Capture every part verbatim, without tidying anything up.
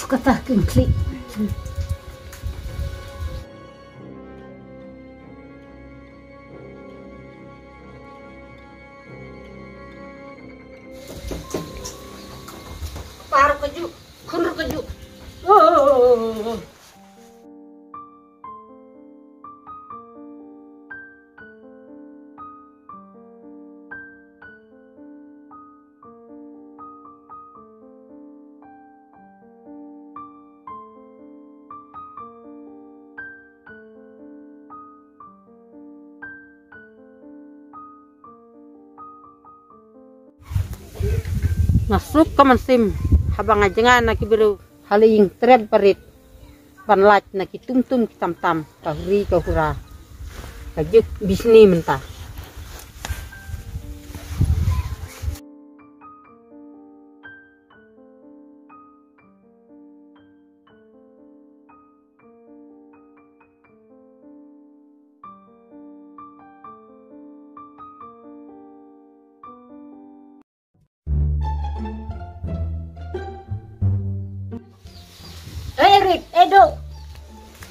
Kata kin klik. Par kaju, khun kaju. Oh. Nga suk ka mynsiem haba nga jngai na ki briew ha la ïing tret barit ban lait na ki tumtum ki tamtam, ka huri ka hura, ka juk bisni mynta. Hey, Eric, hey, Do.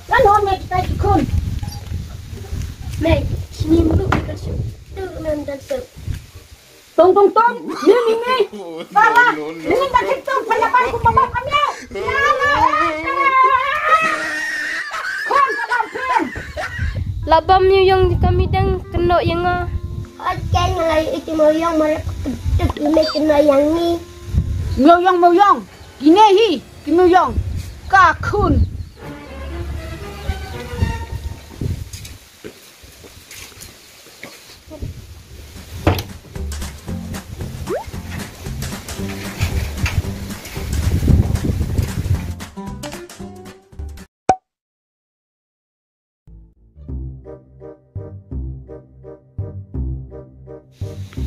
Lan hon me kita ki khun. Me, sini mulu kita shu. Tu nan dan tu. Tong, tong, tong. Ni, ni, ni. Salah. Ni, ni, tak itu. Penyabar ku mama kami. Khun, sabar, khun. Labam yu yong kami dang keno yang ah. Oke, ngalai itu mau yang mana. Itu ini kena yang ni. Mau yang, mau yang. Kine hi, ki mewïong, ka khun.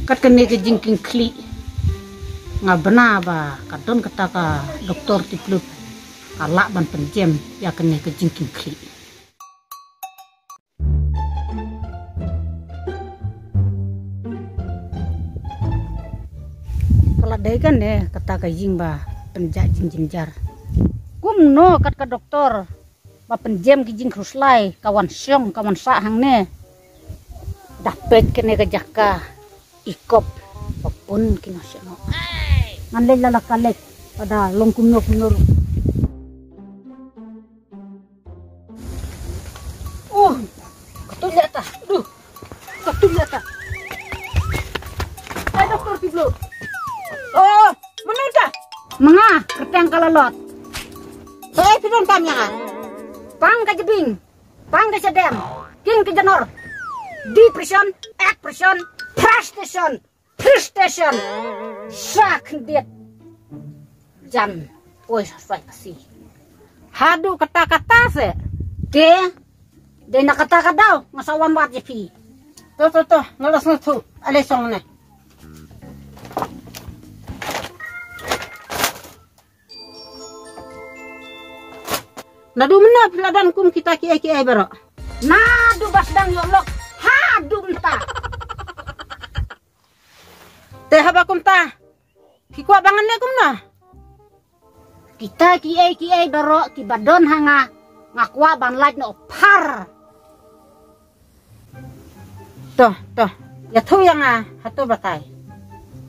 Kat kane ka jingkieng khlieh nga bna ba ka don kata ka doktor tiplut ka lah ban pynjem ïa kane ka jingkieng khlieh. Ka la dei kane kata ka ïing ba pynjah jingjynjar. Kumno kat ka doktor ba pynjem ki jingkhuslai ka wan shong ka wan sah hangne. Da peit kane ka jaka i kop ba pun ki noh shano. Ngan leit la la ka leit, ka da long kumno kumno ruh. Oh, ka tu leta. Duh. Ka tu leta. Ai doktor tiplut. Oh, mano ta? Ma nga, kyrteng ka Lalot. Hei, phi don kam ïa nga? Pang ka jbing, pang ka shadem, king ka janor. Depression, expression, frustration. Frustration. Sa khyndiat jan. Oi, sa sai kasi. Haduh kata kata se. Te. Dei na kata ka daw nga sa wan wad ïa phi. To, to, to, nga la sngewthuh. Ale shong ne. Naduh mynno phi la don kum kita kiei kiei baroh? Naduh ba sdang ïoh lok haduh mynta. Te haba kumta phi kwah ba ngan leh kumno? Kita kiei kiei baroh kiba don ha nga, nga kwah ban lait noh phar. To, to. Ïathuh ïa nga, hato batai.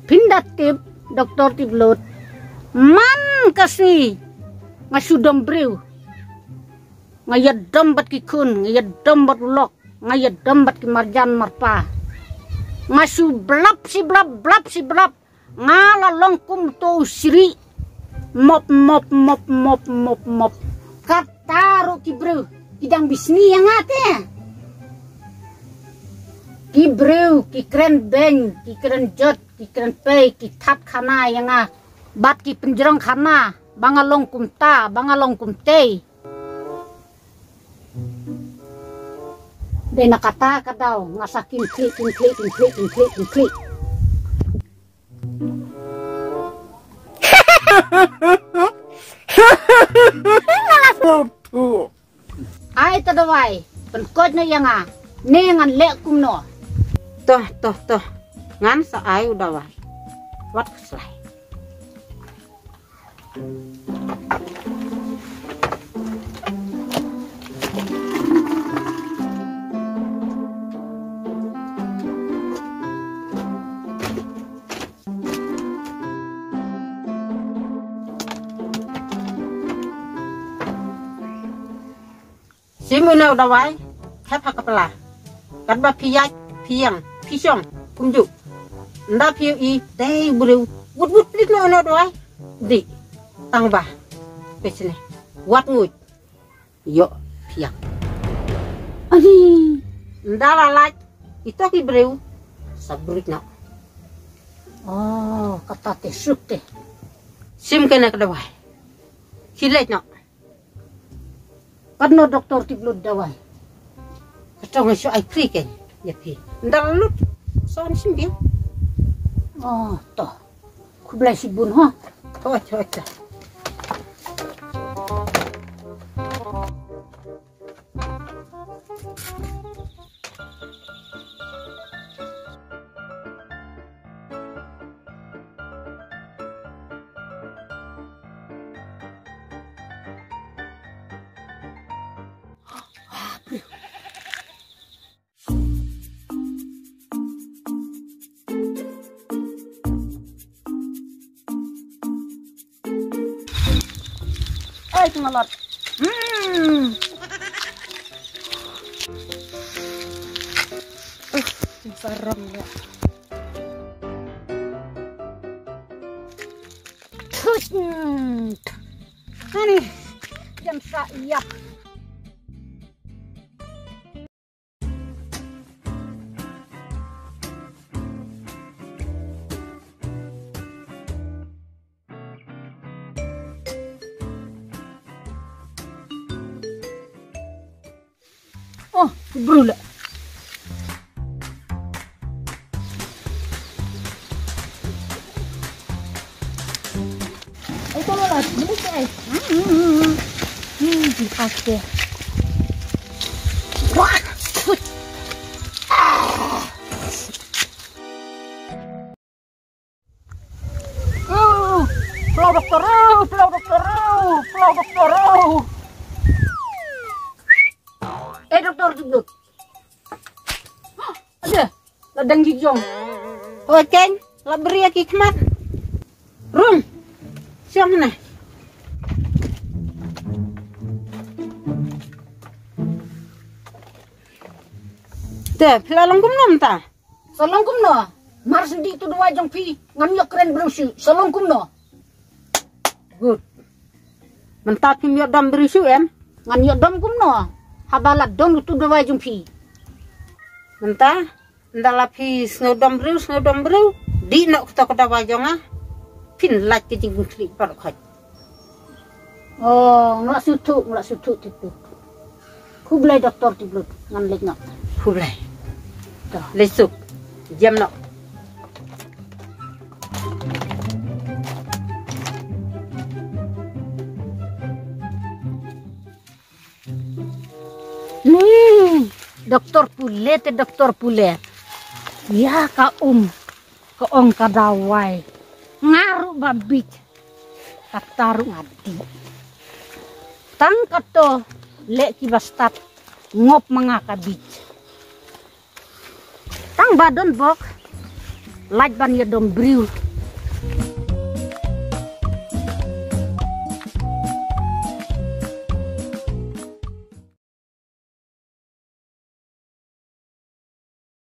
Phin da tip, doktor tiplut. Man ka sngi nga shu dom briew. Nga ïadom bad ki khun, nga ïadom bad u lok, nga ïadom bad ki marjan marpa. Nga shu blap shi blap, blap shi blap. Nga la long kum to u sri. Mop, mop, mop, mop, mop, mop. Kata ruh ki briew ki dang bisni ïa nga te. Ki briew ki kren beiñ, ki kren jot, ki kren pei, ki that khana ïa nga. Bad ki pynjrong khana ba nga long kumta, ba nga long kumtei. Dei na kata ka daw nga sa kieng khlieh, kieng khlieh, kieng khlieh, kieng khlieh, kieng khlieh. Ai ta dawai, pynkoit noh ïa nga, ne ngan leh kumno? Toh, toh, toh. Ngan sa ai u dawai. Wat khuslai. Shim ïa u dawai, khep ha ka pla. Katba phi ïaid, phi ïeng, phi shong kumjuh. Ynda phi ïohi te u briew wut wut plit noh ïa u dawai, dih. Tang ba phi shane, wat nguid. Ïoh phi ïeng. Ani, ynda la lait ito ki briew, sa bruid noh. Oh, kata te suk te. Shim kane ka dawai, khie leit noh. Katno doktor tip lut dawai? Kato nga shu ai free kein ïa phi. Ynda la lut, sa wan shim biang. Oh, to. Khublei shibun ha. To, to, to. Ai, ka ngalot. Hmm. Uh, sarong ya. Tut. Ani, jan sa ïap. Oh, brula. Ito na lang, bilis eh. Hmm, hmm, hmm. Hmm, di pake. Wah! Oh, pelaw doktor, oh, pelaw doktor, oh, pelaw doktor, oh. Eh, doktor, duduk. Ada, ladang jijong. Oi, Keng, la beri aki khmat. Rum, siang na. Te, phi la long kumno mynta? Sa long kumno? Mar shu dih tu dawai jong phi, ngan ïoh kren briew shuh. Sa long kumno? Good. Mynta phim ïoh dom briew shuh em? Ngan ïoh dom kumno? Haba la dom tu dawai jong phi. Mynta, ynda la phi sngew dom briew, sngew dom briew, dih noh kato ka dawai jong nga. Phin lait ka jingkitkhlieh baroh khoit. Oh, nga la sngewthuh, nga la sngewthuh titu. Khublei doktor Tiplut, ngan leit noh. Khublei. To. Leit suk. Jem noh. Ni, doktor pule te doktor pule. Ïa ka um. Ka ong ka dawai. Nga ruh ba bit. Kata ruh nga dih. Tang kato leh ki ba stad ngop ma nga ka bit. Tang ba don bok. Lait ban ïa dom briew.